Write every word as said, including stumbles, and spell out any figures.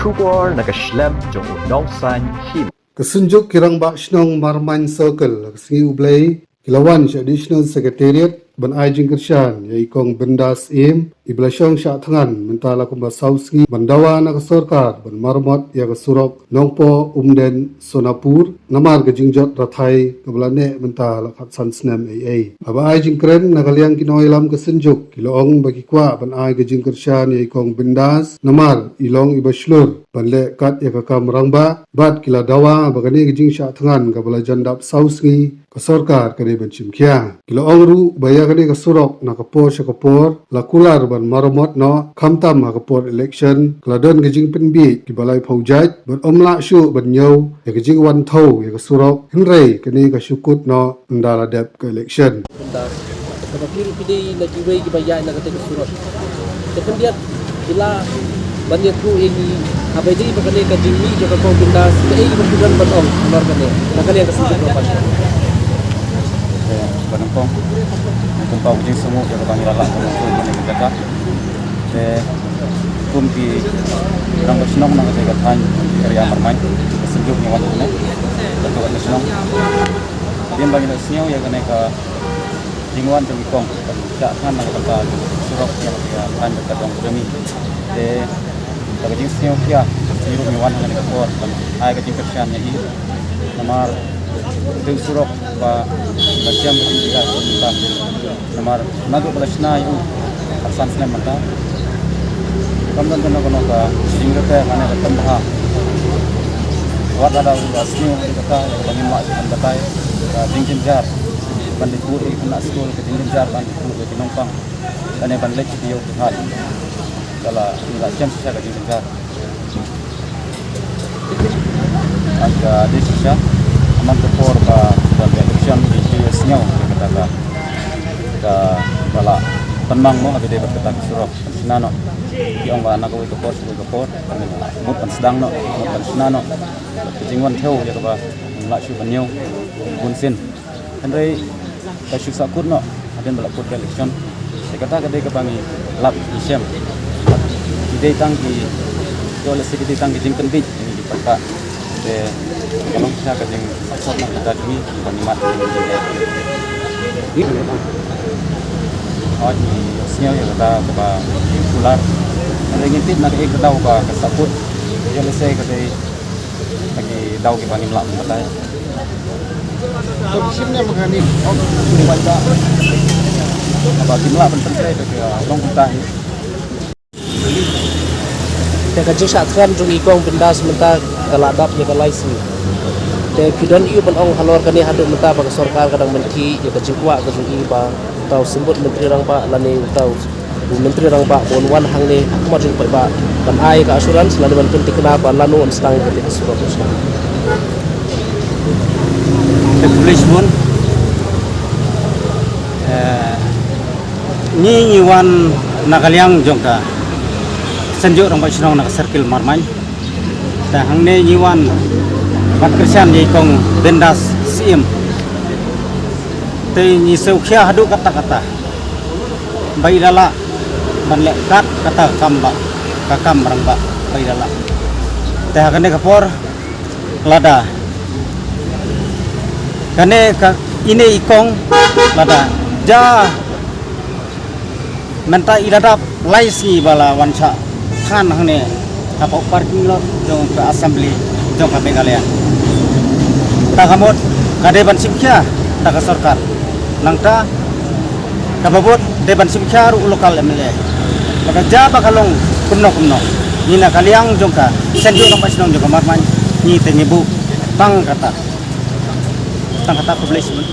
Khubor na ka shlem jong u Nongsaiñ Hima. Ka Synjuk ki Rangbah Shnong Marmain Circle, ka sngi U Blei, ki la wan sha Additional Secretariat ban ai jingkyrshan ïa i Kong Bindas Syiem, i ba la shong shah thngan mynta la kumba saw sngi ban dawa na ka sorkar ban maramot ïa ka surok Nongpoh Umden Sonapur, namar ka jingjot rathai kaba la neh mynta la khatsan snem eiei. Haba ai jingkren na ka liang ki nongïalam ka Synjuk, ki la ong ba ki kwah ban ai ka jingkyrshan ïa i Kong Bindas namar i long i ba shlur ban leh kat ïa ka kam rangbah, bad ki la dawa ba kane ka jingshah thngan kaba la jan dap saw sngi, ka sorkar ka dei ban shim khia. Ki la ong ruh ba ïa kane ka surok na ka por sha ka por la kular ban maramot noh, khamtam ha ka por election ka la don ka jingpynbiej ki ba laiphew jait, bad ym lah shuh ban ñiew ïa ka jingwan thew ïa ka surok, hynrei kane ka shu kut noh ynda la dep ka election. Kaba phi ruh phi dei na kiwei kiba ïaid na kata ka surok. Te khyndiat ki lah ban ïathuh ïa ngi haba ïadei bad kane ka jingmih jong ka Kong Bindas, kaei kaba phi don ban ong halor kane na ka liang ka Synjuk Rangbah Shnong? Te ba nyngkong, nyngkong ka jingsngew ïa kaba ngi la lah ban ong kane ka jaka. Te kum ki Rangbah Shnong na kata ka thaiñ area Marmain, ka Synjuk ngi wan hangne, ka Rangbah Shnong. Hadien ba ngi la sngew ïa kane ka jingwan jong i Kong ban shah thngan na ka bynta surok ïa ka thaiñ Bad Katdong Kudemi. Te da ka jingsngewkhia, ngi ruh ngi wan ha kane ka por ban ai ka jingkyrshan ïa i. Namar ka surok ba la shem ka jingïaid ka bynta. Namar naduh ba la shna ïa u khatsan snem mynta, kam don kano kano ka jingrepair lane ka kam bha. Wat lada u la sniew ïa kata, ïa kaba ngim lah shuh ban batai, ka jingjynjar ban leit bud ïa ki khynnah skul, ka jingjynjar ban leit bud ïa ki nongpang, lane ban leit sha ki ïew ki hat. Ka la, ngi la shem shisha ka jingjynjar. Ka dei shisha, ha man ka por ba, ba ka election ki, ki sngew ïa kata ka, ka, ka la pynmang mo, ha ka dei bad kata ka surok. Shna noh. Ki ong ba na kawei ka por sha kawei ka por, mut ban sdang noh, mut ban shna noh. Ka jingwan thew ïa kaba ngim lah shuh ban ñiew bun sien. Hynrei ka shu sahkut noh hadien ba la kut ka election. Te kata ka dei kaba ngi lap ngi shem. Ki dei tang ki, to lehse ki dei tang ki jingpynbeit, ki jingpynbeit. Te ka long shisha ka jingsahkut na ka bynta jong ngi, ba ngi mad. Hooid, ngi sngew ïa kata kaba ngi kular. Hynrei ngi tip na kaei ka daw ba ka sahkut. Ïa lehse ka dei ka ki daw kiba ngim lah ban batai. To ki shim ne ma ka ni, ong, ba da. Haba kim lah ban pyntrei te ka long kumta hi. Te ka jingshah thngan jong i Kong Bindas mynta ka la dap ïa ka lai sngi. Te phi don aïu ban ong halor kane haduh mynta ba ka sorkar ka dang mynthi ïa ka jingkwah ka jong i ba uta u symbud Myntri Rangbah lane uta u Myntri Rangbah ba un wan hangne ha khmat jong i paidbah ban ai ka assurance lane ban pynthikna ba lano yn sdang ïa kata ka surok. Te khublei shibun. Eh, ngi ngi wan na ka liang jong ka Synjuk Rangbah Shnong na ka Circle Marmain. Te hangne ngi wan ban kyrshan ïa i Kong Bindas Syiem. Te ngi sngewkhia haduh katta katta ba i la lah ban leh kat kata ka kam ba, ka kam rangbah ba i la lah. Te ha kane ka por lada kane ka ine i Kong lada ja mynta i la dap lai sngi ba la wan shah thngan hangne hapoh parking lot jong ka assembly jong ka Meghalaya. Ta ka mut ka dei ban shim khia da ka sorkar. Nangta kaba bud dei ban shim khia ruh u local M L A. Ba ka ja ba ka long kumno kumno, ngi na ka liang jong ka Synjuk Rangbah Shnong jong ka Marmain ngi te ngi buh tang kata. Tang kata, khublei shibun.